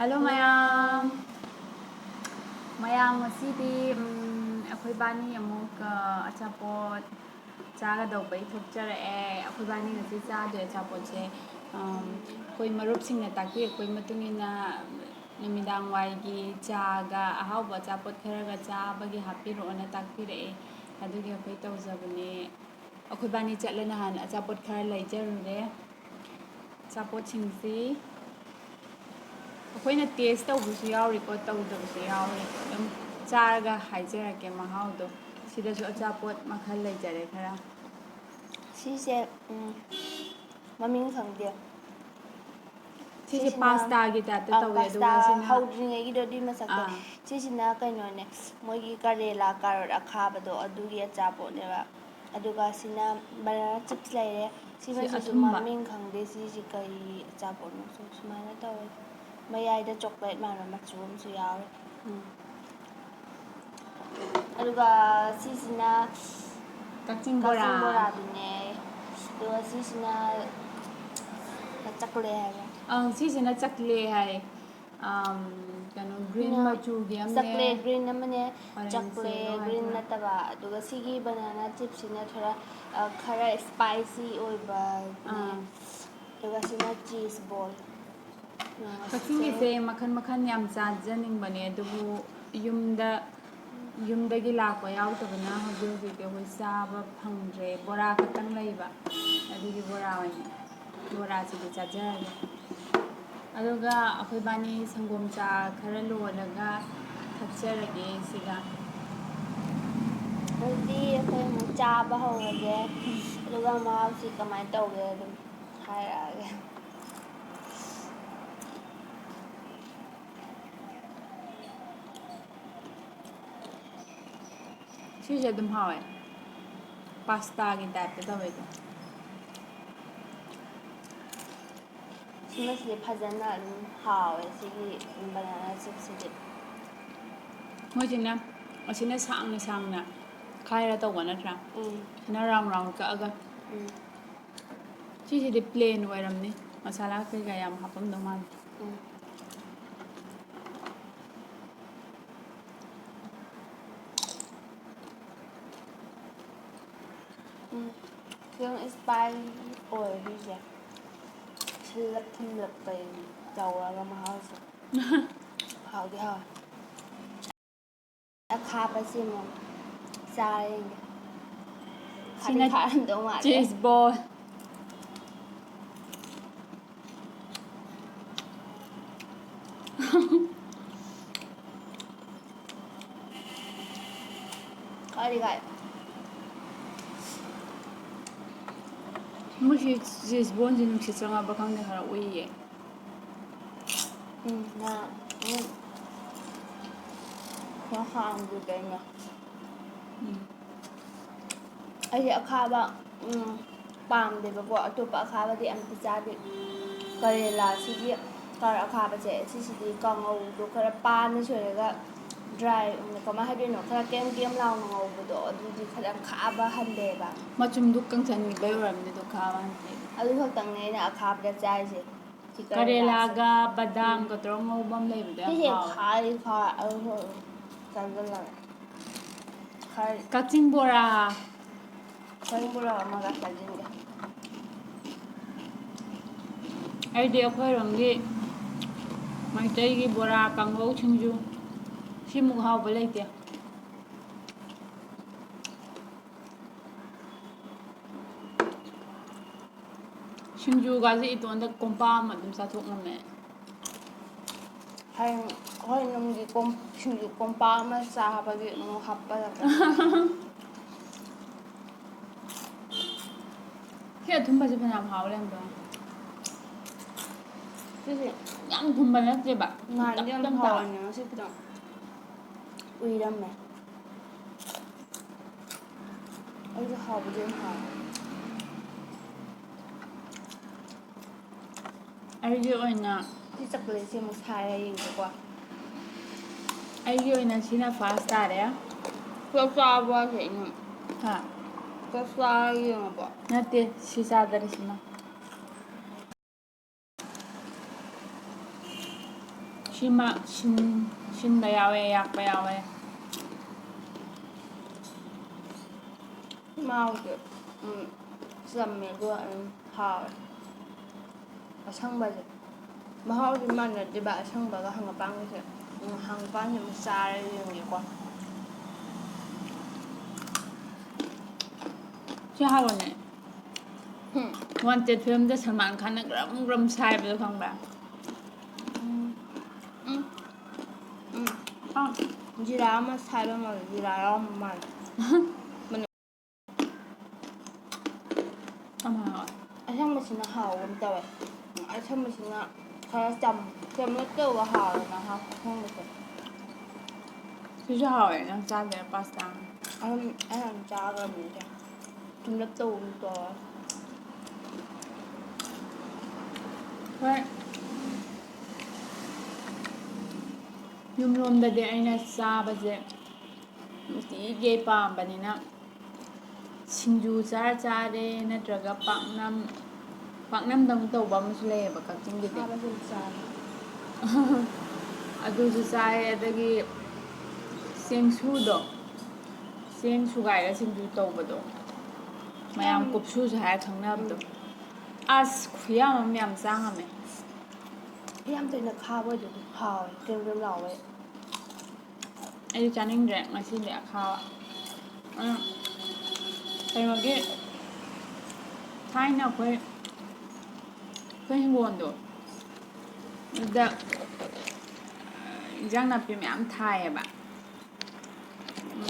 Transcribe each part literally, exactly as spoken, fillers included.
Hello ꯃꯌꯥꯝ꯫ ꯃꯌꯥꯝ, ꯉꯁꯤꯗꯤ, ꯎꯝ, ꯑꯩꯈꯣꯏ ꯕꯥꯅꯤ ꯑꯃꯨꯛ, ꯑ, ꯑꯆꯥꯄꯣꯠ ꯆꯥꯒꯗꯧꯕꯩ ꯊꯣꯛꯆꯔꯛꯑꯦ꯫ ꯑꯩꯈꯣꯏ ꯕꯥꯅꯤ ꯉꯁꯤ ꯆꯥꯗꯣꯏ ꯑꯆꯥꯄꯣꯠꯁꯦ, ꯑꯝ, ꯑꯩꯈꯣꯏ ꯃꯔꯨꯞꯁꯤꯡꯅ ꯇꯥꯛꯄꯤꯔꯛꯄꯒꯤ ꯃꯇꯨꯡ ꯏꯟꯅ, ꯅꯨꯃꯤꯗꯥꯡ ꯋꯥꯏꯒꯤ ꯆꯥꯒ ꯑꯍꯥꯎꯕ ꯑꯆꯥꯄꯣꯠ ꯈꯔꯒ ꯆꯥꯕꯒꯤ ꯍꯥꯞꯄꯤꯔꯛꯑꯣꯅ ꯇꯥꯛꯄꯤꯔꯛꯑꯦ꯫ ꯑꯗꯨꯒꯤ ꯑꯩꯈꯣꯏ ꯇꯧꯖꯕꯅꯦ꯫ ꯑꯩꯈꯣꯏ ꯕꯥꯅꯤ ꯆꯠꯂ ꯅꯍꯥꯟ ꯑꯆꯥꯄꯣꯠ ꯈꯔ ꯂꯩꯖꯔꯨꯔꯦ꯫ ꯑꯆꯥꯄꯣꯠꯁꯤꯡꯁꯤ ꯑꯩꯈꯣꯏꯅ ꯇꯦꯁ ꯇꯧꯕꯁꯨ ꯌꯥꯎꯔꯤꯀꯣ, ꯇꯧꯗꯕꯁꯨ ꯌꯥꯎꯔꯤ꯫ ꯑꯗꯨꯝ ꯆꯥꯔꯒ ꯍꯥꯏꯖꯔꯛꯀꯦ ꯃꯍꯥꯎꯗꯣ꯫ ꯁꯤꯗꯁꯨ ꯑꯆꯥꯄꯣꯠ ꯃꯈꯜ ꯂꯩꯖꯔꯦ ꯈꯔ꯫ ꯁꯤꯁꯦ, ꯎꯝ, ꯃꯃꯤꯡ ꯈꯪꯗꯦ꯫ ꯁꯤꯁꯦ ꯁꯤꯁꯤꯅ, ꯄꯥꯁꯇꯥꯒꯤ ꯇꯥꯏꯞꯇ ꯑꯪ, ꯇꯧꯋꯦ, ꯄꯥꯁꯇꯥ ꯑꯗꯨꯒ ꯁꯤꯅ, ꯍꯧꯗ꯭ꯔꯤꯉꯩꯒꯤꯗꯣ ꯑꯗꯨꯏ ꯃꯁꯛꯇꯣ꯫ ꯑꯥ꯫ ꯁꯤꯁꯤꯅ ꯀꯩꯅꯣꯅꯦ, ꯃꯣꯏꯒꯤ ꯀꯔꯦꯂꯥ, ꯀꯥꯔꯣꯠ ꯑꯈꯥꯕꯗꯣ, ꯑꯗꯨꯒꯤ ꯑꯆꯥꯄꯣꯠꯅꯦꯕ꯫ ꯑꯗꯨꯒ ꯁꯤꯅ ꯕꯅꯥꯅꯥ ꯆꯤꯞꯁ ꯂꯩꯔꯦ꯫ ꯁꯤ ꯁꯤ ꯃꯆꯨꯁꯨ ꯑꯊꯨꯝꯕ꯫ ꯃꯃꯤꯡ ꯈꯪꯗꯦ, ꯁꯤꯁꯤ ꯀꯔꯤ ꯑꯆꯥꯄꯣꯠꯅꯣ? ꯁꯨꯝ ꯁꯨꯃꯥꯏꯅ ꯇꯧꯋꯦ꯫ ꯃꯌꯥꯏꯗ ꯆꯣꯀ꯭ꯂꯦꯠ ꯃꯥꯟꯕ ꯃꯆꯨ ꯑꯃꯁꯨ ꯌꯥꯎꯔꯦ꯫ ꯎꯝ꯫ ꯑꯗꯨꯒ ꯁꯤꯁꯤꯅ ꯀꯛꯆꯤꯡ ꯕꯣꯔꯥ꯫ ꯀꯛꯆꯤꯡ ꯕꯣꯔꯥꯗꯨꯅꯦ꯫ ꯑꯗꯨꯒ ꯁꯤꯁꯤꯅ ꯆꯀꯂꯦ ꯍꯥꯏꯕ꯫ ꯑꯪ, ꯁꯤꯁꯤꯅ ꯆꯀꯂꯦ ꯍꯥꯏ꯫ ꯑꯝ, ꯀꯩꯅꯣ, green ꯁꯤꯅ ꯃꯆꯨꯒꯤ ꯑꯃꯅꯦ, ꯆꯀꯂꯦ green ꯑꯃꯅꯦ, orange ꯆꯀꯂꯦ yellow green ꯍꯥꯏꯗꯨꯔꯥ? ꯅꯠꯇꯕ꯫ ꯑꯗꯨꯒ ꯁꯤꯒꯤ ꯕꯅꯥꯅꯥ ꯆꯤꯞꯁꯤꯅ ꯈꯔ, ꯑ, ꯈꯔ spicy ꯑꯣꯏꯕꯅꯦ꯫ ꯑꯥ꯫ ꯑꯗꯨꯒ ꯁꯤꯅ cheese ball꯫ ꯑ, ꯀꯛꯆꯤꯡꯒꯤꯁꯦ ꯁꯦ ꯃꯈꯜ ꯃꯈꯜ ꯌꯥꯝ ꯆꯥꯖꯅꯤꯡꯕꯅꯦ, ꯑꯗꯨꯕꯨ ꯌꯨꯝꯗ, ꯌꯨꯝꯗꯒꯤ ꯂꯥꯛꯄ ꯌꯥꯎꯗꯕꯅ ꯍꯧꯖꯤꯛ ꯍꯧꯖꯤꯛꯇꯤ ꯑꯩꯈꯣꯏ ꯆꯥꯕ ꯐꯪꯗ꯭ꯔꯦ꯫ ꯕꯣꯔꯥ ꯈꯛꯇꯪ ꯂꯩꯕ, ꯑꯗꯨꯒꯤ ꯕꯣꯔꯥ ꯑꯣꯏꯅ, ꯕꯣꯔꯥꯁꯤꯗꯤ ꯆꯥꯖꯔꯒꯦ꯫ ꯑꯗꯨꯒ ꯑꯩꯈꯣꯏ ꯏꯕꯥꯅꯤ ꯁꯪꯒꯣꯝ ꯆꯥ ꯈꯔ ꯂꯣꯜꯂꯒ ꯊꯛꯆꯔꯒꯦ ꯁꯤꯒ꯫ ꯑꯗꯨꯗꯤ ꯑꯩꯈꯣꯏ ꯑꯃꯨꯛ ꯆꯥꯕ ꯍꯧꯔꯒꯦ, ꯑꯗꯨꯒ ꯃꯍꯥꯎꯁꯤ ꯀꯃꯥꯏꯅ ꯇꯧꯒꯦ ꯑꯗꯨꯝ ꯍꯥꯏꯔꯛꯑꯒꯦ꯫ ꯁꯤꯁꯦ ꯑꯗꯨꯝ ꯍꯥꯎꯋꯦ, ꯄꯥꯁꯇꯥꯒꯤ ꯇꯥꯏꯞꯇ ꯇꯧꯋꯦ ꯑꯗꯣ꯫ ꯁꯤꯃꯁꯤꯗꯤ ꯐꯖꯅ ꯑꯗꯨꯝ ꯍꯥꯎꯋꯦ, ꯁꯤꯒꯤ ꯕꯅꯥꯅꯥ ꯆꯤꯞꯁꯤꯗꯤ꯫ ꯃꯣꯏꯁꯤꯅ, ꯑꯁꯤꯅ ꯁꯥꯡꯅ ꯁꯥꯡꯅ ꯈꯥꯏꯔ ꯇꯧꯕ ꯅꯠꯇ꯭ꯔꯥ? ꯎꯝ꯫ ꯁꯤꯅ round round ꯀꯛꯑꯒ꯫ ꯎꯝ꯫ ꯁꯤꯁꯤꯗꯤ plain ꯑꯣꯏꯔꯝꯅꯤ, ꯃꯁꯥꯂꯥ ꯀꯩꯀꯥ ꯌꯥꯝ ꯍꯥꯞꯄꯝꯗꯧ ꯃꯥꯟꯗꯦ꯫ ꯎꯝ꯫ ꯈꯤꯇꯪ ꯏꯁꯄꯥꯏꯁꯤ ꯑꯣꯏ ꯁꯤꯁꯦ꯫ ꯁꯤꯜꯂꯞ ꯊꯨꯝꯂꯞ ꯀꯩ ꯇꯧꯔꯒ ꯃꯍꯥꯎꯁꯦ꯫ ꯍꯥꯎꯗꯤ ꯍꯥꯎꯋꯦ꯫ ꯑꯈꯥꯕꯁꯤ ꯑꯃꯨꯛ ꯆꯥꯔ ꯌꯦꯡꯒꯦ꯫ ꯈꯥꯗꯤ ꯁꯤꯅ ꯈꯥꯔꯝꯗꯧ ꯃꯥꯜꯂꯦ꯫ Cheese ball꯫ ꯈꯥꯗꯤ ꯈꯥꯏ꯫ ꯃꯣꯏꯁꯤ cheese ballꯁꯤ ꯅꯨꯡꯁꯤꯠ ꯆꯪꯉꯕ ꯈꯪꯗꯦ, ꯈꯔ ꯎꯏꯌꯦ꯫ ꯎꯝ, ꯅꯥ-, ꯎꯝ꯫ ꯈꯔ ꯍꯥꯡꯗꯦ ꯀꯩꯅꯣ꯫ ꯎꯝ꯫ ꯑꯩꯗꯤ ꯑꯈꯥꯕ, ꯎꯝ, ꯄꯥꯝꯗꯦꯕꯀꯣ, ꯑꯇꯣꯞꯄ ꯑꯈꯥꯕꯗꯤ ꯑꯝꯇ ꯆꯥꯗꯦ꯫ ꯀꯔꯦꯂꯥꯁꯤꯒꯤ ꯀꯥꯔ ꯑꯈꯥꯕꯁꯦ, ꯁꯤꯁꯤꯗꯤ ꯀꯥꯡꯉꯧꯗꯣ ꯈꯔ ꯄꯥꯅ ꯁꯣꯏꯔꯒ dry, ꯎꯝ, ꯀꯃꯥꯏ ꯍꯥꯏꯗꯣꯏꯅꯣ, ꯈꯔ ꯀꯦꯝ ꯀꯦꯝ ꯂꯥꯎꯅ ꯉꯧꯕꯗꯣ, ꯑꯗꯨꯗꯤ ꯈꯔ ꯈꯥꯕ ꯍꯟꯗꯦꯕ꯫ ꯃꯆꯨꯝꯗꯨ ꯀꯪꯁꯟꯈꯤꯕꯩ ꯑꯣꯏꯔꯝꯅꯤ ꯑꯗꯨ ꯈꯥꯕ ꯍꯟꯗꯦ꯫ ꯑꯗꯨ ꯈꯛꯇꯪꯅꯦ ꯑꯩꯅ ꯑꯈꯥꯕꯗ ꯆꯥꯏꯁꯦ꯫ ꯁꯤ ꯀꯔꯦꯂꯥꯁꯦ꯫ ꯀꯔꯦꯂꯥꯒ ꯕꯗꯥꯝꯒ ꯎꯝ꯫ ꯇꯧꯔꯒ ꯉꯧꯕ ꯑꯃ ꯂꯩꯕꯗꯣ ꯌꯥꯝ ꯁꯤꯁꯦ ꯍꯥꯎꯋꯦ꯫ ꯈꯥꯏ ꯈꯥꯏ ꯑꯗꯨ ꯆꯥꯁꯤꯜꯂꯒ꯫ ꯈꯔ ꯀꯛꯆꯤꯡ ꯕꯣꯔꯥ꯫ ꯀꯛꯆꯤꯡ ꯕꯣꯔꯥ ꯑꯃꯒ ꯆꯥꯁꯤꯟꯒꯦ꯫ ꯑꯩꯗꯤ ꯑꯩꯈꯣꯏꯔꯣꯝꯒꯤ ꯃꯩꯇꯩꯒꯤ ꯕꯣꯔꯥ, ꯀꯥꯡꯍꯧ, ꯁꯤꯡꯖꯨ ꯁꯤꯃꯨꯛ ꯍꯥꯎꯕ ꯂꯩꯇꯦ꯫ ꯁꯤꯡꯖꯨꯒꯁꯦ ꯏꯇꯣꯟꯗ ꯀꯣꯝꯄꯥꯛ ꯑꯃ ꯑꯗꯨꯝ ꯆꯥꯊꯣꯛ ꯉꯝꯃꯦ꯫ ꯍꯌꯦꯡ ꯑꯩꯈꯣꯏ ꯌꯨꯝꯒꯤ ꯀꯣꯝ-, ꯁꯤꯡꯖꯨ ꯀꯣꯝꯄꯥꯛ ꯑꯃ ꯆꯥꯕꯒꯤ ꯑꯃꯨꯛ ꯍꯥꯞꯄꯗꯕꯅꯦ꯫ ꯁꯤ ꯑꯊꯨꯝꯕꯁꯦ ꯐꯅꯌꯥꯝ ꯍꯥꯎ ꯂꯩꯔꯝꯕ ꯋꯥꯅꯤ꯫ ꯁꯤꯁꯦ ꯌꯥꯝ ꯊꯨꯝꯕ ꯅꯠꯇꯦꯕ꯫ ꯅꯍꯥꯟꯗꯤ ꯌꯥꯝ ꯇꯞ ꯇꯞ ꯇꯥꯎ-, ꯍꯥꯎꯔꯝꯃꯦ, ꯉꯁꯤ ꯈꯤꯇꯪ ꯎꯏꯔꯝꯃꯦ꯫ ꯑꯩꯁꯨ ꯍꯥꯎꯕꯗꯤ ꯌꯥꯝ ꯍꯥꯎꯋꯦ꯫ ꯑꯩꯒꯤ ꯑꯣꯏꯅ ꯁꯤ ꯆꯣꯀ꯭ꯂꯦꯠꯁꯦ ꯑꯃꯨꯛ ꯁꯥꯏꯔ ꯌꯦꯡꯒꯦꯀꯣ꯫ ꯑꯩꯒꯤ ꯑꯣꯏꯅ ꯁꯤꯅ first ꯇꯥꯔꯦ꯫ ꯆꯥꯛ ꯆꯥꯕ ꯍꯥꯏꯁꯦ ꯏꯅꯝ? ꯍꯥ? ꯆꯥꯛ ꯆꯥꯔ ꯌꯦꯡꯉꯕꯣ? ꯅꯠꯇꯦ, ꯁꯤ ꯆꯥꯗꯔꯤ ꯁꯤꯃ꯫ ꯁꯤꯃ ꯁꯤꯟ-, ꯁꯤꯟꯕ ꯌꯥꯎꯋꯦ, ꯌꯥꯛꯄ ꯌꯥꯎꯋꯦ꯫ ꯃꯥꯎꯁꯦ ꯎꯝ, ꯆꯝꯃꯦ, ꯑꯗꯨꯒ ꯑꯗꯨꯝ ꯍꯥꯎꯋꯦ꯫ ꯑꯁꯪꯕꯁꯦ ꯃꯍꯥꯎꯁꯨ ꯃꯥꯟꯅꯗꯦꯕ, ꯑꯁꯪꯕꯒ ꯍꯪꯒꯄꯥꯟꯒꯁꯦ꯫ ꯎꯝ, ꯍꯪꯒꯄꯥꯟꯁꯦ ꯑꯃꯨꯛ ꯆꯥꯔ ꯌꯦꯡꯒꯦꯀꯣ꯫ ꯁꯤ ꯍꯥꯎꯕꯅꯦ꯫ ꯎꯝ꯫ Wanted ꯐꯤꯂꯝꯗ ꯁꯜꯃꯥꯟ ꯈꯥꯟꯅ ꯒ꯭ꯔꯝ ꯒ꯭ꯔꯝ ꯁꯥꯏꯕꯗꯣ ꯈꯪꯕ꯭ꯔꯥ? ꯎꯝ꯫ ꯎꯝ꯫ ꯎꯝ꯫ ꯑꯥ꯫ ꯖꯤꯔꯥ ꯑꯃ ꯁꯥꯏꯕ ꯃꯥꯜꯂꯦ, ꯖꯤꯔꯥ ꯌꯥꯎꯔꯝꯕ ꯃꯥꯜꯂꯦ꯫ ꯑꯃ ꯍꯥꯎꯋꯦ꯫ ꯑꯁꯪꯕꯁꯤꯅ ꯍꯥꯎꯕ ꯑꯃ ꯇꯧꯋꯦ꯫ ꯑꯁꯪꯕꯁꯤꯅ ꯈꯔ ꯆꯝ-, ꯆꯝꯂꯞ ꯇꯧꯕ ꯍꯥꯎꯋꯦ ꯃꯍꯥꯎ ꯑꯁꯪꯕꯁꯦ꯫ ꯁꯤꯁꯨ ꯍꯥꯎꯋꯦ, ꯅꯪ ꯆꯥꯗ꯭ꯔꯦ ꯄꯥꯁꯇꯥ꯫ ꯑꯗꯨꯝ ꯑꯩ ꯌꯥꯝ ꯆꯥꯈ꯭ꯔꯕꯅꯤꯗ꯫ ꯆꯝꯂꯞ ꯇꯧꯕ ꯑꯃ ꯇꯧꯔꯦ꯫ ꯍꯣꯏ꯫ ꯌꯨꯝꯂꯣꯝꯗꯗꯤ ꯑꯩꯅ ꯆꯥꯕꯁꯦ ꯅꯨꯡꯇꯤꯒꯤ ꯄꯥꯝꯕꯅꯤꯅ, ꯁꯤꯡꯖꯨ ꯆꯥꯔ ꯆꯥꯔꯦ, ꯅꯠꯇ꯭ꯔꯒ ꯄꯥꯛꯅꯝ, ꯄꯥꯛꯅꯝꯗꯧ ꯇꯧꯕ ꯑꯃꯁꯨ ꯂꯩꯌꯦꯕ ꯀꯛꯆꯤꯡꯒꯤꯗꯤ꯫ ꯆꯥꯕꯁꯨ ꯆꯥꯔꯦ꯫ ꯑꯗꯨꯁꯨ ꯆꯥꯏ, ꯑꯗꯒꯤ ꯆꯦꯡꯁꯨꯗꯣ, ꯆꯦꯡ ꯁꯨꯒꯥꯏꯔ ꯁꯤꯡꯖꯨ ꯇꯧꯕꯗꯣ, ꯃꯌꯥꯝ ꯎꯝ꯫ ꯀꯨꯞꯁꯨꯁꯨ ꯍꯥꯏꯔ ꯈꯪꯅꯕꯗꯣ꯫ ꯎꯝ꯫ ꯑꯁ, ꯈꯨꯌꯥꯝ ꯑꯃ ꯌꯥꯝ ꯆꯥ ꯉꯝꯃꯦ꯫ ꯌꯥꯝ ꯇꯣꯏꯅ ꯈꯥꯕ ꯑꯣꯏꯗ꯭ꯔꯗꯤ ꯍꯥꯎꯋꯦ, ꯀ꯭ꯔꯦꯝ ꯀ꯭ꯔꯦꯝ ꯂꯥꯎꯋꯦ꯫ ꯑꯩꯗꯤ ꯆꯥꯅꯤꯡꯗ꯭ꯔꯦ ꯉꯁꯤꯗꯤ ꯑꯈꯥꯕ꯫ ꯎꯝ, ꯀꯩꯅꯣꯒꯤ, ꯊꯥꯏꯅ ꯑꯩꯈꯣꯏ, ꯑꯩꯈꯣꯏ ꯍꯤꯡꯒꯣꯜꯗꯣ, ꯑꯗꯨꯗ ꯏꯟꯖꯥꯡ ꯅꯥꯄꯤ ꯃꯌꯥꯝ ꯊꯥꯏꯌꯦꯕ꯫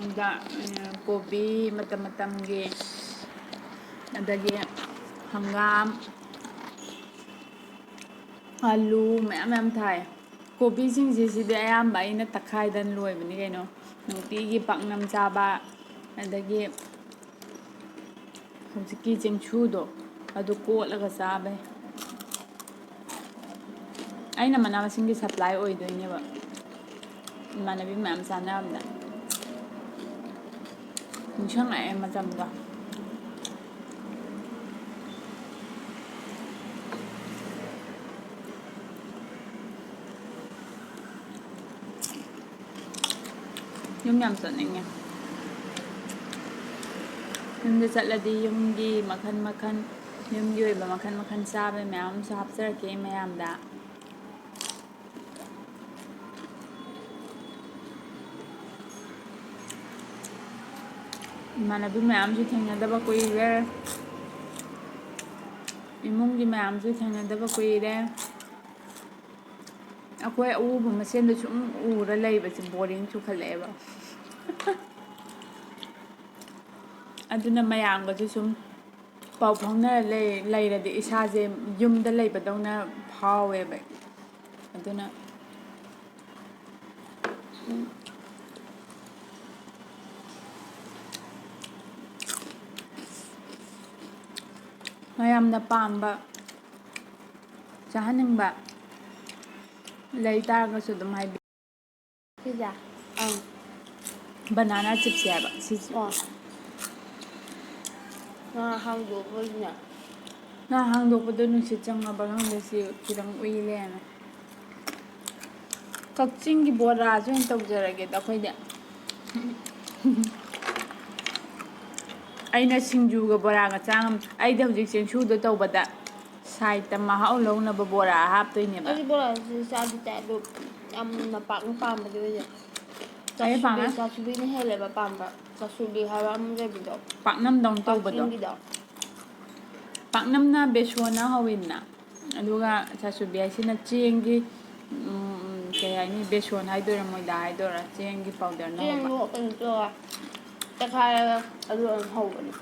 ꯑꯗ, ꯎꯝ, ꯀꯣꯕꯤ ꯃꯇꯝ ꯃꯇꯝꯒꯤ, ꯑꯗꯒꯤ ꯍꯪꯒꯥꯝ, ꯑꯂꯨ ꯃꯌꯥꯝ ꯃꯌꯥꯝ ꯊꯥꯏ꯫ ꯀꯣꯕꯤꯁꯤꯡꯁꯤꯗꯤ ꯑꯌꯥꯝꯕ ꯑꯩꯅ ꯇꯛꯈꯥꯏꯗꯅ ꯂꯣꯏꯕꯅꯤ ꯀꯩꯅꯣ꯫ ꯅꯨꯡꯇꯤꯒꯤ ꯄꯥꯛꯅꯝ ꯆꯥꯕ, ꯑꯗꯒꯤ ꯍꯧꯖꯤꯛꯀꯤ ꯆꯦꯡꯁꯨꯗꯣ, ꯑꯗꯨ ꯀꯣꯠꯂꯒ ꯆꯥꯕꯩ꯫ ꯑꯩꯅ ꯃꯅꯥ ꯃꯁꯤꯡꯒꯤ supply ꯑꯣꯏꯗꯣꯏꯅꯦꯕ, ꯏꯃꯥꯟꯅꯕꯤ ꯃꯌꯥꯝ ꯆꯥꯟꯅꯕꯗ꯫ ꯅꯤꯡꯁꯤꯡꯂꯛꯑꯦ ꯃꯇꯝꯗꯣ꯫ ꯌꯨꯝ ꯌꯥꯝ ꯆꯠꯅꯤꯡꯉꯦ꯫ ꯌꯨꯝꯗ ꯆꯠꯂꯗꯤ ꯌꯨꯝꯒꯤ ꯃꯈꯜ ꯃꯈꯜ, ꯌꯨꯝꯒꯤ ꯑꯣꯏꯕ ꯃꯈꯜ ꯃꯈꯜ ꯆꯥꯕ ꯃꯌꯥꯝ ꯑꯃꯁꯨ ꯍꯥꯞꯆꯔꯛꯀꯦ ꯃꯌꯥꯝꯗ꯫ ꯏꯃꯥꯟꯅꯕꯤ ꯃꯌꯥꯝꯁꯨ ꯊꯦꯡꯅꯗꯕ ꯀꯨꯏꯔꯦ꯫ ꯏꯃꯨꯡꯒꯤ ꯃꯌꯥꯝꯁꯨ ꯊꯦꯡꯅꯗꯕ ꯀꯨꯏꯔꯦ꯫ ꯑꯩꯈꯣꯏ ꯑꯎꯕ ꯃꯁꯦꯟꯗ ꯁꯨꯝ ꯎꯔ ꯂꯩꯕꯁꯦ ꯕꯣꯔꯤꯡ ꯆꯨꯈꯠꯂꯛꯑꯦꯕ꯫ ꯑꯗꯨꯅ ꯃꯌꯥꯝꯒꯁꯨ ꯁꯨꯝ ꯄꯥꯎ ꯐꯥꯎꯅꯔ ꯂꯩ-, ꯂꯩꯔꯗꯤ ꯏꯁꯥꯁꯦ ꯌꯨꯝꯗ ꯂꯩꯕꯗꯧꯅ ꯐꯥꯎꯋꯦꯕ꯫ ꯑꯗꯨꯅ ꯃꯌꯥꯝꯅ ꯄꯥꯝꯕ, ꯆꯥꯍꯟꯅꯤꯡꯕ ꯂꯩ ꯇꯥꯔꯒꯁꯨ ꯑꯗꯨꯝ ꯍꯥꯏꯕꯤꯌꯨ꯫ ꯁꯤꯁꯦ? ꯑꯪ꯫ Banana chips ꯍꯥꯏꯕ ꯁꯤꯁꯦ꯫ ꯑꯣ꯫ ꯉꯥ ꯍꯥꯡꯗꯣꯛꯄꯁꯤꯅ꯫ ꯉꯥ ꯍꯥꯡꯗꯣꯛꯄꯗꯣ ꯅꯨꯡꯁꯤꯠ ꯆꯪꯉꯕ ꯈꯪꯗꯦ, ꯁꯤ ꯈꯤꯇꯪ ꯎꯏ ꯂꯩꯔꯝꯃꯦ꯫ ꯀꯛꯆꯤꯡꯒꯤ ꯕꯣꯔꯥꯁꯦ ꯑꯣꯏꯅ ꯇꯧꯖꯔꯒꯦꯗ ꯑꯩꯈꯣꯏꯗꯤ꯫ ꯑꯩꯅ ꯁꯤꯡꯖꯨꯒ ꯕꯣꯔꯥꯒ ꯆꯥ ꯉꯝ-, ꯑꯩꯗꯤ ꯍꯧꯖꯤꯛ ꯆꯦꯡꯁꯨꯗꯣ ꯇꯧꯕꯗ side ꯇ ꯃꯍꯥꯎ ꯂꯧꯅꯕ ꯕꯣꯔꯥ ꯍꯥꯞꯇꯣꯏꯅꯦꯕ꯫ ꯑꯩꯗꯤ ꯕꯣꯔꯥꯁꯤ ꯆꯥꯗꯤ ꯆꯥꯏ, ꯑꯗꯣ ꯌꯥꯝꯅ ꯄꯥꯛꯅ ꯄꯥꯝꯕꯗꯤ ꯑꯣꯏꯗꯦ꯫ ꯀꯩ ꯆꯥꯁꯨꯕꯤ, ꯄꯥꯝꯃꯦ? ꯆꯥꯁꯨꯕꯤꯅ ꯍꯦꯜꯂꯦꯕ ꯄꯥꯝꯕ꯫ ꯆꯥꯁꯨꯕꯤ ꯍꯥꯏꯕ ꯑꯃ ꯂꯩꯕꯗꯣ꯫ ꯄꯥꯛꯅꯝꯗꯧꯅ ꯇꯧꯕꯗꯣ꯫ ꯀꯛꯆꯤꯡꯒꯤꯗꯣ꯫ ꯄꯥꯛꯅꯝꯅ ꯕꯦꯁꯣꯟꯅ ꯍꯧꯋꯤꯗꯅ, ꯑꯗꯨꯒ ꯆꯥꯁꯨꯕꯤ ꯍꯥꯏꯁꯤꯅ ꯆꯦꯡꯒꯤ, ꯎꯝ, ꯀꯩ ꯍꯥꯏꯅꯤ, ꯕꯦꯁꯣꯟ ꯍꯥꯏꯗꯣꯏꯔꯥ, ꯃꯣꯏꯗꯥ ꯍꯥꯏꯗꯣꯏꯔꯥ, ꯆꯦꯡꯒꯤ powder ꯅ ꯍꯧꯕ꯫ ꯆꯦꯡꯗꯣ ꯀꯩꯅꯣ ꯇꯧꯔꯒ ꯇꯛꯈꯥꯏꯔꯒ ꯑꯗꯨ ꯑꯗꯨꯝ ꯍꯧꯕꯅꯦ꯫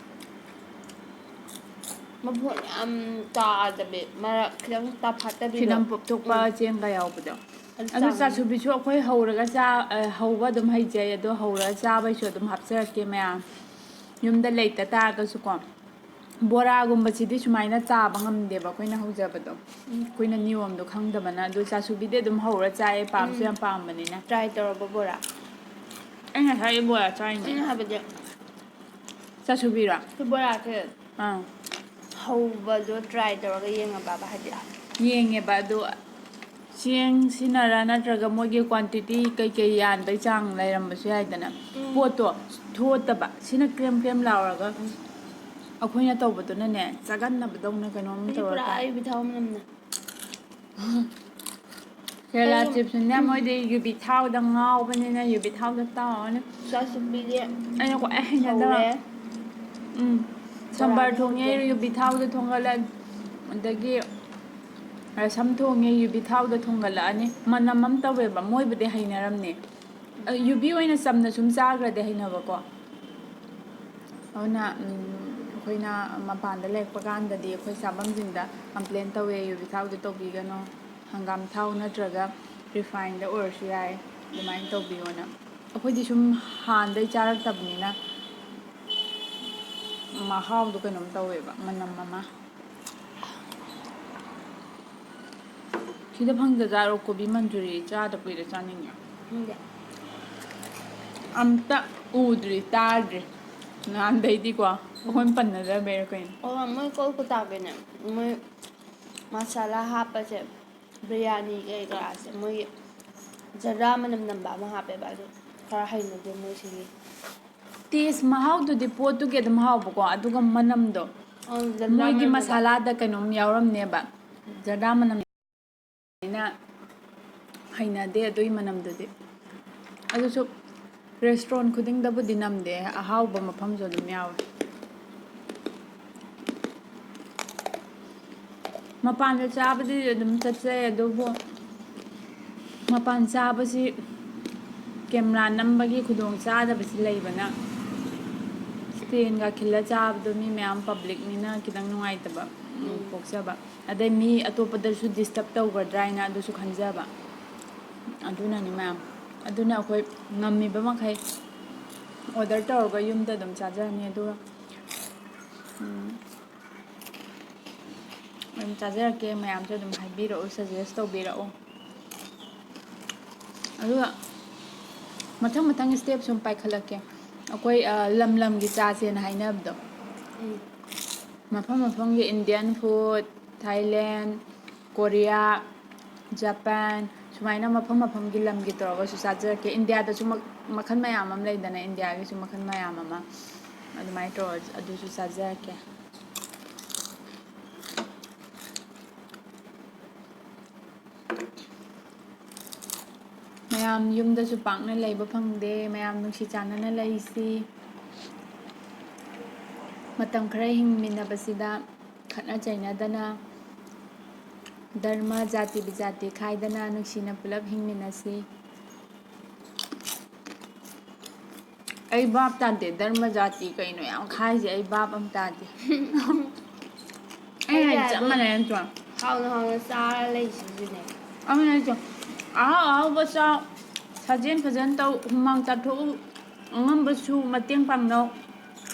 ꯃꯐꯣꯟ ꯌꯥꯝ ꯇꯥꯗꯕꯤ, ꯃꯔꯛ ꯈꯤꯇꯪ ꯇꯥꯐꯥꯠꯇꯕꯤꯗꯣ꯫ ꯐꯤꯅꯝ ꯄꯣꯞꯊꯣꯛꯄ ꯎꯝ꯫ ꯆꯦꯡꯒ ꯌꯥꯎꯕꯗꯣ꯫ ꯑꯗꯨ ꯑꯗꯨ ꯆꯥꯅꯤꯡꯉꯦ꯫ ꯆꯥꯁꯨꯕꯤꯁꯨ ꯑꯩꯈꯣꯏ ꯍꯧꯔꯒ ꯆꯥ-, ꯑ, ꯍꯧꯕ ꯑꯗꯨꯝ ꯍꯩꯖꯩ, ꯑꯗꯣ ꯍꯧꯔꯒ ꯆꯥꯕꯩꯁꯨ ꯑꯗꯨꯝ ꯍꯥꯞꯆꯔꯛꯀꯦ ꯃꯌꯥꯝ꯫ ꯌꯨꯝꯗ ꯂꯩꯇ ꯇꯥꯔꯒꯁꯨꯀꯣ꯫ ꯕꯣꯔꯥꯒꯨꯝꯕꯁꯤꯗꯤ ꯁꯨꯃꯥꯏꯅ ꯆꯥꯕ ꯉꯝꯗꯦꯕ ꯑꯩꯈꯣꯏꯅ ꯍꯧꯖꯕꯗꯣ꯫ ꯎꯝ꯫ ꯑꯩꯈꯣꯏꯅ ꯅꯤꯌꯣꯝꯗꯣ ꯈꯪꯗꯕꯅ꯫ ꯑꯗꯨ ꯆꯥꯁꯨꯕꯤꯗꯤ ꯑꯗꯨꯝ ꯍꯧꯔ ꯆꯥꯏꯌꯦ, ꯄꯥꯝꯁꯨ ꯎꯝ꯫ ꯌꯥꯝ ꯄꯥꯝꯕꯅꯤꯅ꯫ Try ꯇꯧꯔꯕ ꯕꯣꯔꯥ? ꯑꯩ ꯉꯁꯥꯏ ꯕꯣꯔꯥ ꯆꯥꯏꯅꯦ꯫ ꯑꯩꯅ ꯍꯥꯏꯕꯗꯤ ꯆꯥꯁꯨꯕꯤꯔꯣ? ꯁꯤ ꯕꯣꯔꯥꯁꯦ ꯑꯥ꯫ ꯍꯧꯕꯗꯣ try ꯇꯧꯔꯒ ꯌꯦꯡꯉꯕꯕ, ꯍꯥꯏꯗꯤ? ꯌꯦꯡꯉꯦꯕ, ꯑꯗꯣ ꯆꯦꯡ ꯁꯤꯖꯤꯟꯅꯔ ꯅꯠꯇ꯭ꯔꯒ ꯃꯣꯏꯒꯤ quantity ꯀꯩꯀꯩ ꯌꯥꯟꯕꯩ ꯆꯥꯡ ꯂꯩꯔꯝꯕꯁꯨ ꯌꯥꯏꯗꯅ꯫ ꯎꯝ꯫ ꯄꯣꯠꯇꯣ ꯊꯣꯠꯇꯕ꯫ ꯁꯤꯅ ꯀ꯭ꯔꯦꯝ ꯀ꯭ꯔꯦꯝ ꯂꯥꯎꯔꯒ ꯑꯩꯈꯣꯏꯅ ꯇꯧꯕꯗꯨꯅꯅꯦ, ꯆꯥꯒꯟꯅꯕꯗꯧꯅ ꯀꯩꯅꯣꯝ ꯁꯤ ꯄꯨꯔꯥ ꯇꯧꯔꯒ꯫ ꯑꯩ ꯄꯤꯊꯥꯎ ꯃꯅꯝꯅ꯫ ꯀꯦꯔꯂꯥ ꯆꯤꯞꯁꯤꯅ ꯃꯣꯏꯗꯤ ꯌꯨꯕꯤ ꯊꯥꯎꯗ ꯉꯥꯎꯕꯅꯤꯅ ꯌꯨꯕꯤ ꯊꯥꯎꯗ ꯇꯧꯔꯅꯤ꯫ ꯆꯥꯁꯨꯕꯤꯗꯤ ꯑꯩꯅ ꯈ꯭ꯋꯥꯏ ꯍꯩꯅꯗꯕ꯫ ꯁꯧꯔꯦ꯫ ꯎꯝ꯫ ꯁꯝꯕꯔ ꯕꯣꯔꯥꯗꯤ ꯊꯣꯡꯉꯦ, ꯍꯧꯗ꯭ꯔꯦ꯫ ꯌꯨꯕꯤ ꯊꯥꯎꯗ ꯊꯣꯡꯒꯠꯂꯦ꯫ ꯑꯗꯒꯤ ꯔꯁꯝ ꯊꯣꯡꯉꯦ, ꯌꯨꯕꯤ ꯊꯥꯎꯗ ꯊꯣꯡꯒꯠꯂꯛꯑꯅꯤ꯫ ꯃꯅꯝ ꯑꯃ ꯇꯧꯋꯦꯕ, ꯃꯣꯏꯕꯨꯗꯤ ꯍꯩꯅꯔꯝꯅꯤ꯫ ꯑ, ꯌꯨꯕꯤ ꯑꯣꯏꯅ ꯆꯝꯅ ꯁꯨꯝ ꯆꯥꯈ꯭ꯔꯗꯤ ꯍꯩꯅꯕꯀꯣ꯫ ꯑꯗꯨꯅ, ꯎꯝ, ꯑꯩꯈꯣꯏꯅ ꯃꯄꯥꯟꯗ ꯂꯩꯔꯛꯄ ꯀꯥꯟꯗꯗꯤ ꯑꯩꯈꯣꯏ ꯆꯥꯐꯝꯁꯤꯡꯗ complain ꯇꯧꯋꯦ, "ꯌꯨꯕꯤ ꯊꯥꯎꯗꯤ ꯇꯧꯕꯤꯒꯅꯨ, ꯍꯪꯒꯥꯝ ꯊꯥꯎ ꯅꯠꯇ꯭ꯔꯒ refined ꯑꯣꯏꯔꯁꯨ ꯌꯥꯏ, ꯑꯗꯨꯃꯥꯏꯅ ꯇꯧꯕꯤꯌꯣꯅ"꯫ ꯑꯩꯈꯣꯏꯗꯤ ꯁꯨꯝ ꯍꯥꯟꯅꯗꯩ ꯆꯥꯔꯛꯇꯕꯅꯤꯅ ꯃꯍꯥꯎꯗꯣ ꯀꯩꯅꯣꯝ ꯇꯧꯋꯦꯕ, ꯃꯅꯝ ꯑꯃ꯫ ꯁꯤꯗ ꯐꯪꯗꯖꯥꯠꯔꯣ ꯀꯣꯕꯤ ꯃꯟꯆꯨꯔꯤ? ꯆꯥꯗ ꯀꯨꯏꯔꯦ, ꯆꯥꯅꯤꯡꯉꯦ꯫ ꯈꯪꯗꯦ꯫ ꯑꯝꯇ ꯎꯗ꯭ꯔꯤ, ꯇꯥꯗ꯭ꯔꯤ꯫ ꯅꯍꯥꯟꯗꯩꯗꯤꯀꯣ, ꯑꯩꯈꯣꯏꯅ ꯄꯟꯅꯗꯕꯩꯔ ꯀꯩꯅꯣ꯫ ꯑꯣ, ꯃꯣꯏ ꯀꯣꯜꯀꯇꯥꯒꯤꯅꯦ꯫ ꯃꯣꯏ ꯃꯁꯥꯂꯥ ꯍꯥꯞꯄꯁꯦ, ꯕꯤꯔꯌꯥꯅꯤ ꯀꯩ ꯀꯔꯥꯁꯦ, ꯃꯣꯏꯒꯤ ꯖꯔꯗꯥ ꯃꯅꯝ ꯅꯝꯕ ꯑꯃ ꯍꯥꯞꯄꯦꯕ, ꯑꯗꯨ ꯈꯔ ꯍꯩꯅꯗꯦ ꯃꯣꯏꯁꯤꯒꯤ꯫ Taste, ꯃꯍꯥꯎꯗꯨꯗꯤ ꯄꯣꯠꯇꯨꯒꯤ ꯑꯗꯨꯝ ꯍꯥꯎꯕꯀꯣ, ꯑꯗꯨꯒ ꯃꯅꯝꯗꯣ, ꯑ, ꯖꯔꯗꯥ ꯃꯣꯏꯒꯤ ꯃꯅꯝ ꯅꯝꯕ꯫ ꯃꯁꯥꯂꯥꯗ ꯀꯩꯅꯣꯝ ꯌꯥꯎꯔꯝꯅꯦꯕ, ꯖꯔꯗꯥ ꯃꯅꯝ꯫ ꯑꯩꯅ ꯍꯩꯅꯗꯦ ꯑꯗꯨꯒꯤ ꯃꯅꯝꯗꯨꯗꯤ꯫ ꯑꯗꯨꯁꯨ restaurant ꯈꯨꯗꯤꯡꯗꯕꯨꯗꯤ ꯅꯝꯗꯦ, ꯑꯍꯥꯎꯕ ꯃꯐꯝꯁꯨ ꯑꯗꯨꯝ ꯌꯥꯎꯋꯦ꯫ ꯃꯄꯥꯟꯗ ꯆꯥꯕꯗꯤ ꯑꯗꯨꯝ ꯆꯠꯆꯩ, ꯑꯗꯨꯕꯨ ꯃꯄꯥꯟ ꯆꯥꯕꯁꯤ camera ꯅꯝꯕꯒꯤ ꯈꯨꯗꯣꯡ ꯆꯥꯗꯕꯁꯤ ꯂꯩꯕꯅ, stand ꯒ ꯈꯤꯜꯂ ꯆꯥꯕꯗꯣ ꯃꯤ ꯃꯌꯥꯝ public ꯅꯤꯅ ꯈꯤꯇꯪ ꯅꯨꯡꯉꯥꯏꯇꯕ, ꯎꯝ, ꯎꯝ꯫ ꯄꯣꯛꯆꯕ꯫ ꯑꯗꯩ ꯃꯤ ꯑꯇꯣꯞꯄꯗꯁꯨ disturb ꯇꯧꯒꯗ꯭ꯔꯥ ꯍꯥꯏꯅ ꯑꯗꯨꯁꯨ ꯈꯟꯖꯕ꯫ ꯑꯗꯨꯅꯅꯤ ꯃꯌꯥꯝ꯫ ꯑꯗꯨꯅ ꯑꯩꯈꯣꯏ ꯉꯝꯃꯤꯕ ꯃꯈꯩ order ꯇꯧꯔꯒ ꯌꯨꯝꯗ ꯑꯗꯨꯝ ꯆꯥꯖꯔꯅꯤ꯫ ꯑꯗꯨꯒ, ꯎꯝ, ꯑꯗꯨꯝ ꯆꯥꯖꯔꯛꯀꯦ, ꯃꯌꯥꯝꯁꯨ ꯑꯗꯨꯝ ꯍꯥꯏꯕꯤꯔꯛꯎ, suggest ꯇꯧꯕꯤꯔꯛꯎ꯫ ꯑꯗꯨꯒ ꯃꯊꯪ ꯃꯊꯪ step ꯁꯨꯝ ꯄꯥꯏꯈꯠꯂꯛꯀꯦ꯫ ꯑꯩꯈꯣꯏ, ꯑ, ꯂꯝ ꯂꯝꯒꯤ ꯆꯥꯁꯦꯅ ꯍꯥꯏꯅꯕꯗꯣ꯫ ꯎꯝ꯫ ꯃꯐꯝ ꯃꯐꯝꯒꯤ Indian food, Thailand, Korea, Japan, ꯁꯨꯃꯥꯏꯅ ꯃꯐꯝ ꯃꯐꯝꯒꯤ ꯂꯝꯒꯤ ꯇꯧꯔꯒꯁꯨ ꯆꯥꯖꯔꯛꯀꯦ꯫ ꯏꯟꯗꯤꯌꯥꯗꯁꯨ ꯃꯛ-, ꯃꯈꯜ ꯃꯌꯥꯝ ꯑꯃ ꯂꯩꯗꯅ, ꯏꯟꯗꯤꯌꯥꯒꯤꯁꯨ ꯃꯈꯜ ꯃꯌꯥꯝ ꯑꯃ, ꯑꯗꯨꯃꯥꯏꯅ ꯇꯧꯔ ꯑꯗꯨꯁꯨ ꯆꯥꯖꯔꯛꯀꯦ꯫ ꯃꯌꯥꯝ ꯌꯨꯝꯗꯁꯨ ꯄꯥꯛꯅ ꯂꯩꯕ ꯐꯪꯗꯦ꯫ ꯃꯌꯥꯝ ꯅꯨꯡꯁꯤ ꯆꯥꯟꯅꯅ ꯂꯩꯁꯤ꯫ ꯃꯇꯝ ꯈꯔ ꯍꯤꯡꯃꯤꯟꯅꯕꯁꯤꯗ ꯈꯠꯅ ꯆꯩꯅꯗꯅ, ꯙꯔꯃ, ꯖꯥꯇꯤ ꯕꯤꯖꯥꯇꯤ ꯈꯥꯏꯗꯅ ꯅꯨꯡꯁꯤꯅ ꯄꯨꯂꯞ ꯍꯤꯡꯃꯤꯟꯅꯁꯤ꯫ ꯑꯩ ꯚꯥꯞ ꯇꯥꯗꯦ, ꯙꯔꯃ ꯖꯥꯇꯤ ꯀꯩꯅꯣ ꯌꯥꯝ ꯈꯥꯏꯁꯦ, ꯑꯩ ꯚꯥꯞ ꯑꯃ ꯇꯥꯗꯦ꯫ ꯑꯩ ꯍꯥꯏ ꯆꯞ ꯃꯥꯟꯅꯩ ꯅꯠꯇ꯭ꯔꯣ? ꯍꯥꯎꯅ ꯍꯥꯎꯅ ꯆꯥꯔ ꯂꯩꯁꯤꯁꯨꯅꯦ꯫ ꯑꯃꯅ ꯍꯥꯏꯁꯦ, ꯑꯍꯥꯎ ꯑꯍꯥꯎꯕ ꯆꯥꯎ, ꯁꯥꯖꯦꯟ ꯐꯖꯅ ꯇꯧ, ꯍꯨꯃꯥꯡ ꯇꯥꯊꯣꯛꯎ, ꯑꯉꯝꯕꯁꯨ ꯃꯇꯦꯡ ꯄꯥꯡꯅꯧ꯫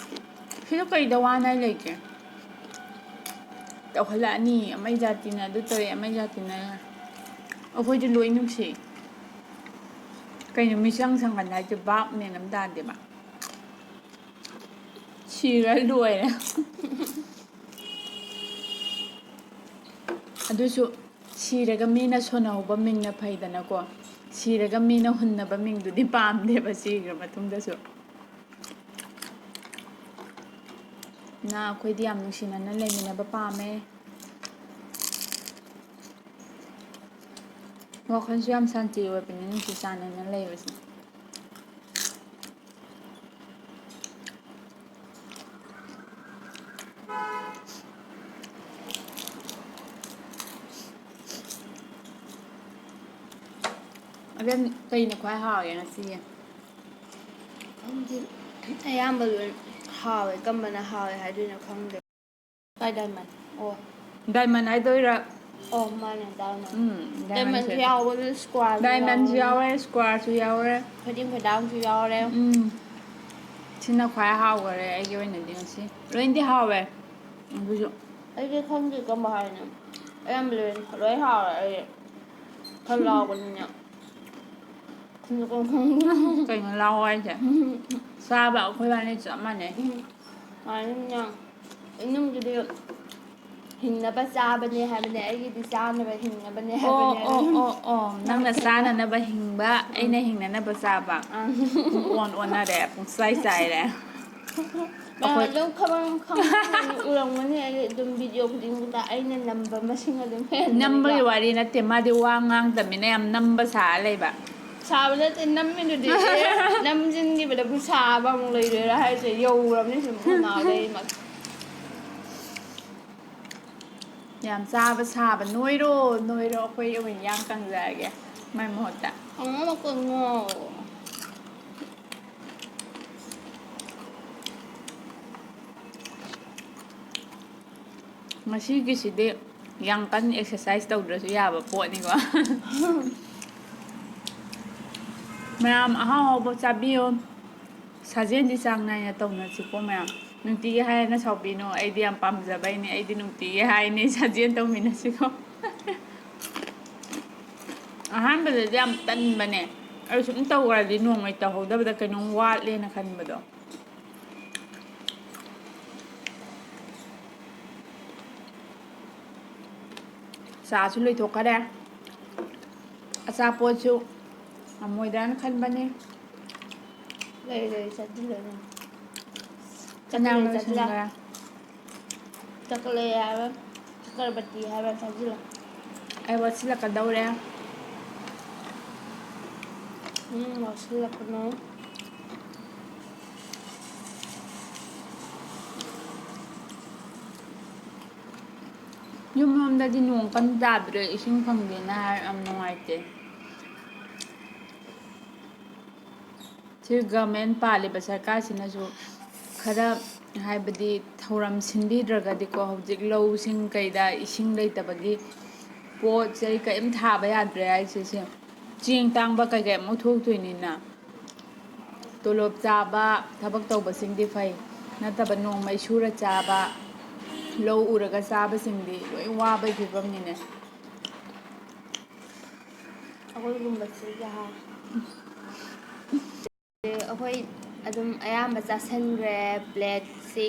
ꯁꯤꯗ ꯀꯩꯗ ꯋꯥꯅꯉꯥꯏ ꯂꯩꯒꯦ? ꯇꯧꯍꯜꯂꯛꯑꯅꯤ, ꯑꯃꯩ ꯖꯥꯇꯤꯅ ꯑꯗꯨ ꯇꯧꯔꯦ, ꯑꯃꯩ ꯖꯥꯇꯤꯅ꯫ ꯑꯩꯈꯣꯏꯗꯤ ꯂꯣꯏ ꯅꯨꯡꯁꯤ꯫ ꯀꯩꯅꯣ ꯃꯤꯆꯪ ꯁꯪꯒꯟ ꯍꯥꯏꯁꯦ? ꯚꯥꯞ ꯃꯦꯟ ꯑꯃ ꯇꯥꯗꯦꯕ꯫ ꯁꯤꯔ ꯂꯣꯏꯔꯦ꯫ ꯑꯗꯨꯁꯨ ꯁꯤꯔꯒ ꯃꯤꯅ ꯁꯣꯟꯅꯍꯧꯕ ꯃꯤꯡꯅ ꯐꯩꯗꯅꯀꯣ꯫ ꯁꯤꯔꯒ ꯃꯤꯅ ꯍꯨꯟꯅꯕ ꯃꯤꯡꯗꯨꯗꯤ ꯄꯥꯝꯗꯦꯕ ꯁꯤꯈ꯭ꯔ ꯃꯇꯨꯡꯗꯁꯨ꯫ ꯅ ꯑꯩꯈꯣꯏꯗꯤ ꯌꯥꯝ ꯅꯨꯡꯁꯤꯅꯅ ꯂꯩꯃꯤꯟꯅꯕ ꯄꯥꯝꯃꯦ꯫ ꯋꯥꯈꯜꯁꯨ ꯌꯥꯝ ꯁꯥꯟꯇꯤ ꯑꯣꯏꯕꯅꯤ ꯅꯨꯡꯁꯤ ꯆꯥꯟꯅꯅ ꯂꯩꯕꯁꯦ꯫ ꯑꯗꯨꯝ ꯀꯩꯅ ꯈ꯭ꯋꯥꯏ ꯍꯥꯎꯒꯦ ꯉꯁꯤꯒꯤ? ꯈꯪꯗꯦ, ꯑꯌꯥꯝꯕ ꯂꯣꯏ ꯍꯥꯎꯋꯦ꯫ ꯀꯝꯕꯅ ꯍꯥꯎꯋꯦ ꯍꯥꯏꯗꯣꯏꯅꯣ ꯈꯪꯗꯦ꯫ ꯀꯥꯏ diamond? ꯑꯣ꯫ Diamond ꯍꯥꯏꯗꯣꯏꯔꯥ? ꯑꯣ, ꯃꯥꯅꯦ, diamond꯫ ꯎꯝ, diamondꯁꯦ diamondꯁꯦ ꯌꯥꯎꯕꯗꯨ squareꯁꯨ diamondꯁꯨ ꯌꯥꯎꯋꯦ꯫ Yawre, squareꯁꯨ ꯌꯥꯎꯔꯦ꯫ ꯈꯨꯗꯤꯡ ꯈꯨꯗꯥꯡꯁꯨ ꯌꯥꯎꯔꯦ꯫ ꯎꯝ꯫ ꯁꯤꯅ ꯈ꯭ꯋꯥꯏ ꯍꯥꯎꯈꯔꯦ ꯑꯩꯒꯤ ꯑꯣꯏꯅꯗꯤ ꯉꯁꯤ꯫ ꯂꯣꯏꯅꯗꯤ ꯍꯥꯎꯋꯦ꯫ ꯑꯗꯨꯁꯨ ꯑꯩꯗꯤ ꯈꯪꯗꯦ ꯀꯔꯝꯕ ꯍꯥꯏꯅꯣ꯫ ꯑꯌꯥꯝꯕ ꯂꯣꯏ, ꯂꯣꯏ ꯍꯥꯎꯋꯦ ꯑꯩ꯫ ꯈꯔ ꯂꯥꯎꯕꯅꯤꯅ꯫ ꯈꯪꯗꯦ ꯀꯔꯝ ꯈꯪꯗꯦ꯫ ꯀꯩꯅꯣ ꯂꯥꯎ ꯍꯥꯏꯁꯦ? ꯆꯥꯕ ꯑꯩꯈꯣꯏ ꯏꯕꯥꯅꯤ ꯆꯞ ꯃꯥꯟꯅꯩ꯫ ꯎꯝ꯫ ꯃꯥꯟꯅꯩ ꯌꯥꯝ꯫ ꯏꯅꯝꯒꯤꯗꯤ ꯍꯤꯡꯅꯕ ꯆꯥꯕꯅꯦ ꯍꯥꯏꯕꯅꯦ, ꯑꯩꯒꯤꯗꯤ ꯆꯥꯅꯕ ꯍꯤꯡꯅꯕꯅꯦ ꯑꯣ ꯍꯥꯏꯕꯅꯦ꯫ ꯑꯣ ꯑꯣ ꯑꯣ ꯅꯪꯅ ꯆꯥꯅꯅꯕ ꯍꯤꯡꯕ, ꯑꯩꯅ ꯍꯤꯡꯅꯅꯕ ꯆꯥꯕ꯫ ꯑꯪ꯫ ꯄꯨꯡ ꯑꯣꯟ ꯑꯣꯟꯅꯔꯦ, ꯄꯨꯡꯆꯥꯏ ꯆꯥꯏꯔꯦ꯫ ꯃꯌꯥꯝ ꯑꯗꯨꯝ ꯈꯪꯉꯝ-, ꯈꯪꯉꯝꯒꯅꯤ, ꯎꯔꯝꯒꯅꯤ꯫ ꯑꯩ ꯑꯗꯨꯝ ꯚꯤꯗꯤꯑꯣ ꯈꯨꯗꯤꯡꯃꯛꯇ ꯑꯩꯅ ꯅꯝꯕ ꯃꯁꯤꯡ ꯑꯗꯨꯝ ꯍꯦꯟꯕꯅꯦꯕ꯫ ꯅꯝꯕꯒꯤ ꯋꯥꯔꯤ ꯅꯠꯇꯦ, ꯃꯥꯗꯤ ꯋꯥ ꯉꯥꯡꯗꯕꯅꯤꯅ ꯌꯥꯝ ꯅꯝꯕ ꯁꯥꯔ ꯂꯩꯕ꯫ ꯁꯥꯕ ꯅꯠꯇꯦ, ꯅꯝꯃꯤꯗꯨꯗꯤ꯫ ꯑꯦ, ꯅꯝꯁꯤꯟꯈꯤꯕꯗꯕꯨ ꯁꯥꯕ ꯑꯃꯨꯛ ꯂꯩꯗꯣꯏꯔꯥ ꯍꯥꯏꯁꯦ? ꯌꯧꯔꯕꯅꯤ ꯁꯨꯝ ꯈꯅꯥꯎꯗꯩ ꯃꯛ-, ꯌꯥꯝ ꯆꯥꯕ ꯁꯥꯕ꯫ ꯅꯣꯏꯔꯣ, ꯅꯣꯏꯔꯣ, ꯑꯩꯈꯣꯏ ꯑꯣꯏꯅ ꯌꯥꯝ ꯀꯪꯖꯔꯒꯦ ꯃꯥꯏ ꯃꯍꯨꯠꯇ꯫ ꯑꯉꯥꯡ ꯃꯈꯣꯟ ꯉꯥꯎ꯫ ꯉꯁꯤꯒꯤꯁꯤꯗꯤ ꯌꯥꯝ ꯀꯟꯅ ꯑꯦꯛꯁꯔꯁꯥꯏꯁ ꯇꯧꯗ꯭ꯔꯁꯨ ꯌꯥꯕ ꯄꯣꯠꯅꯤꯀꯣ꯫ ꯃꯌꯥꯝ ꯑꯍꯥꯎ ꯑꯍꯥꯎꯕ ꯆꯥꯕꯤꯌꯨ꯫ ꯁꯥꯖꯦꯜꯗꯤ ꯆꯥꯡ ꯅꯥꯏꯅ ꯇꯧꯅꯁꯤꯀꯣ ꯃꯌꯥꯝ꯫ ꯅꯨꯡꯇꯤꯒꯤ ꯍꯥꯏꯔꯅ ꯁꯥꯎꯕꯤꯅꯨ, ꯑꯩꯗꯤ ꯌꯥꯝ ꯄꯥꯝꯖꯕꯩꯅꯦ, ꯑꯩꯗꯤ ꯅꯨꯡꯇꯤꯒꯤ ꯍꯥꯏꯅꯤ ꯁꯥꯖꯦꯜ ꯇꯧꯃꯤꯟꯅꯁꯤꯀꯣ꯫ ꯑꯍꯥꯟꯕꯗꯗꯤ ꯌꯥꯝ ꯇꯟꯕꯅꯦ, ꯑꯗꯨ ꯁꯨꯝ ꯇꯧꯈ꯭ꯔꯗꯤ ꯅꯣꯡꯃꯩ ꯇꯧꯍꯧꯗꯕꯗ ꯀꯩꯅꯣꯝ ꯋꯥꯠꯂꯦꯅ ꯈꯟꯕꯗꯣ꯫ ꯆꯥꯁꯨ ꯂꯣꯏꯊꯣꯛꯈꯔꯦ, ꯑꯆꯥꯄꯣꯠꯁꯨ ꯉꯝꯃꯣꯏꯗ꯭ꯔꯥꯅ ꯈꯟꯕꯅꯦ꯫ ꯂꯩ ꯂꯩ ꯆꯠꯁꯤꯜꯂꯦ ꯑꯗꯨꯝ꯫ ꯀꯅꯥꯅ ꯆꯠꯁꯤꯜꯂꯦ꯫ ꯂꯣꯏꯁꯤꯟꯈ꯭ꯔꯦ? ꯆꯥꯛꯂꯦ ꯍꯥꯏꯕ, ꯆꯀ꯭ꯔꯕꯇꯤ ꯍꯥꯏꯕ ꯆꯥꯁꯤꯜꯂꯦ꯫ ꯑꯩ ꯋꯥꯠꯁꯤꯜꯂꯛꯀꯗꯧꯔꯦ꯫ ꯎꯝ, ꯉꯥꯎꯁꯤꯜꯂꯛꯀꯅꯨ꯫ ꯌꯨꯝꯂꯣꯝꯗꯗꯤ ꯅꯣꯡ ꯀꯟꯅ ꯇꯥꯗ꯭ꯔꯦ, ꯏꯁꯤꯡ ꯐꯪꯗꯦꯅ ꯍꯥꯏ, ꯌꯥꯝ ꯅꯨꯡꯉꯥꯏꯇꯦ꯫ ꯁꯤ ꯒꯃꯦꯟ ꯄꯥꯜꯂꯤꯕ ꯁꯔꯀꯥꯔꯁꯤꯅꯁꯨ ꯈꯔ, ꯍꯥꯏꯕꯗꯤ, ꯊꯧꯔꯝ ꯁꯤꯟꯕꯤꯗ꯭ꯔꯒꯗꯤꯀꯣ, ꯍꯧꯖꯤꯛ ꯂꯧꯁꯤꯡ ꯀꯩꯗ ꯏꯁꯤꯡ ꯂꯩꯇꯕꯒꯤ ꯄꯣꯠ ꯆꯩ ꯀꯔꯤꯝ ꯊꯥꯕ ꯌꯥꯗ꯭ꯔꯦ ꯍꯥꯏꯁꯦ꯫ ꯁꯤ ꯆꯦꯡ ꯇꯥꯡꯕ ꯀꯩꯀꯩ ꯑꯃꯨꯛ ꯊꯣꯛꯇꯣꯏꯅꯤꯅ, ꯇꯣꯂꯣꯞ ꯆꯥꯕ, ꯊꯕꯛ ꯇꯧꯕꯁꯤꯡꯗꯤ ꯐꯩ, ꯅꯠꯇꯕ ꯅꯣꯡꯃꯩ ꯁꯨꯔ ꯆꯥꯕ, ꯂꯧ ꯎꯔꯒ ꯆꯥꯕꯁꯤꯡꯗꯤ ꯂꯣꯏ ꯋꯥꯕꯒꯤ ꯐꯤꯕꯝꯅꯤꯅꯦ꯫ ꯑꯩꯈꯣꯏꯒꯨꯝꯕꯁꯦ ꯌꯥ-, ꯑꯩꯈꯣꯏ ꯑꯗꯨꯝ ꯑꯌꯥꯝꯕ ꯆꯥꯁꯟꯈ꯭ꯔꯦ꯫ ꯄ꯭ꯂꯦꯠꯁꯤ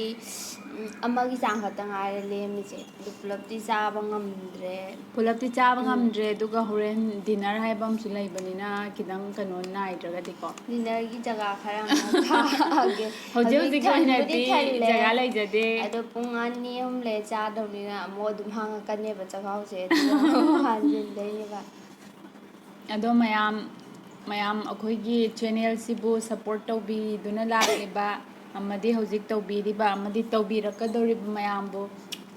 ꯎꯝ, ꯑꯃꯒꯤ ꯆꯥꯡ ꯈꯛꯇ ꯉꯥꯏꯔꯦ ꯂꯦꯝꯃꯤꯁꯦ꯫ ꯑꯗꯨ ꯄꯨꯂꯞꯇꯤ ꯆꯥꯕ ꯉꯝꯗ꯭ꯔꯦ꯫ ꯄꯨꯂꯞꯇꯤ ꯆꯥꯕ ꯎꯝ꯫ ꯉꯝꯗ꯭ꯔꯦ, ꯑꯗꯨꯒ ꯍꯣꯔꯦꯟ ꯗꯤꯅꯔ ꯍꯥꯏꯕ ꯑꯃꯁꯨ ꯂꯩꯕꯅꯤꯅ ꯈꯤꯇꯪ ꯀꯩꯅꯣ ꯅꯥꯏꯗ꯭ꯔꯒꯗꯤꯀꯣ꯫ ꯗꯤꯅꯔꯒꯤ ꯖꯒꯥ ꯈꯔ ꯑꯃꯨꯛ ꯊꯥꯛꯑꯒꯦ꯫ ꯍꯧꯖꯤꯛ ꯍꯧꯖꯤꯛꯀꯤ ꯊꯟꯕꯨꯗꯤ ꯑꯣꯏꯅꯗꯤ ꯊꯜꯂꯦ꯫ ꯖꯒꯥ ꯂꯩꯖꯗꯦ꯫ ꯑꯗꯣ ꯄꯨꯡ ꯑꯅꯤ ꯑꯍꯨꯝ ꯂꯩꯔ ꯆꯥꯗꯧꯅꯤꯅ ꯑꯃꯨꯛ ꯑꯗꯨꯝ ꯍꯥꯡꯉꯛꯀꯅꯦꯕ ꯆꯈꯥꯎꯁꯦ꯫ ꯑꯗꯨꯅ ꯑꯃꯨꯛ ꯍꯥꯟꯖꯤꯟꯗꯣꯏꯅꯦꯕ꯫ ꯑꯗꯣ ꯃꯌꯥꯝ, ꯃꯌꯥꯝ ꯑꯩꯈꯣꯏꯒꯤ ꯆꯦꯅꯦꯜꯁꯤꯕꯨ ꯁꯞꯄꯣꯔꯠ ꯇꯧꯕꯤꯗꯨꯅ ꯂꯥꯛꯂꯤꯕ ꯑꯃꯗꯤ ꯍꯧꯖꯤꯛ ꯇꯧꯕꯤꯔꯤꯕ ꯑꯃꯗꯤ ꯇꯧꯕꯤꯔꯛꯀꯗꯧꯔꯤꯕ ꯃꯌꯥꯝꯕꯨ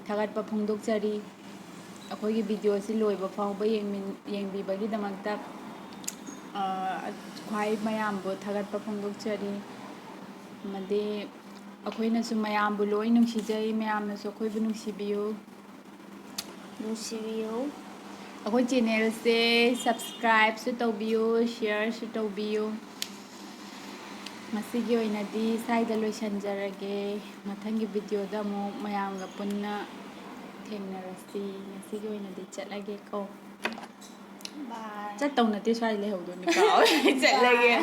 ꯊꯥꯒꯠꯄ ꯐꯣꯡꯗꯣꯛꯆꯔꯤ꯫ ꯑꯩꯈꯣꯏꯒꯤ ꯚꯤꯗꯤꯑꯣꯁꯤ ꯂꯣꯏꯕ ꯐꯥꯎꯕ ꯌꯦꯡꯃꯤꯟ-, ꯌꯦꯡꯕꯤꯕꯒꯤꯗꯃꯛꯇ, ꯑ, ꯈ꯭ꯋꯥꯏ ꯃꯌꯥꯝꯕꯨ ꯊꯥꯒꯠꯄ ꯐꯣꯡꯗꯣꯛꯆꯔꯤ꯫ ꯑꯃꯗꯤ ꯑꯩꯈꯣꯏꯅꯁꯨ ꯃꯌꯥꯝꯕꯨ ꯂꯣꯏ ꯅꯨꯡꯁꯤꯖꯩ, ꯃꯌꯥꯝꯅꯁꯨ ꯑꯩꯈꯣꯏꯕꯨ ꯅꯨꯡꯁꯤꯕꯤꯌꯨ꯫ ꯅꯨꯡꯁꯤꯕꯤꯌꯨ꯫ ꯑꯩꯈꯣꯏ ꯆꯦꯅꯦꯜꯁꯦ ꯁꯕꯁꯀ꯭ꯔꯥꯏꯕꯁꯨ ꯇꯧꯕꯤꯌꯨ, ꯁꯤꯌꯔꯁꯨ ꯇꯧꯕꯤꯌꯨ꯫ ꯉꯁꯤꯒꯤ ꯑꯣꯏꯅꯗꯤ ꯁ꯭ꯋꯥꯏꯗ ꯂꯣꯏꯁꯤꯟꯖꯔꯒꯦ꯫ ꯃꯊꯪꯒꯤ ꯚꯤꯗꯤꯑꯣꯗ ꯑꯃꯨꯛ ꯃꯌꯥꯝꯒ ꯄꯨꯟꯅ ꯊꯦꯡꯅꯔꯁꯤ꯫ ꯉꯁꯤꯒꯤ ꯑꯣꯏꯅꯗꯤ ꯆꯠꯂꯒꯦꯀꯣ꯫ ꯕꯥꯏ꯫ ꯆꯠꯇꯧ ꯅꯠꯇꯦ, ꯁ꯭ꯋꯥꯏ ꯂꯩꯍꯧꯗꯣꯏꯅꯤ, ꯀꯥꯎꯔꯦ꯫ ꯆꯠꯂꯒꯦ꯫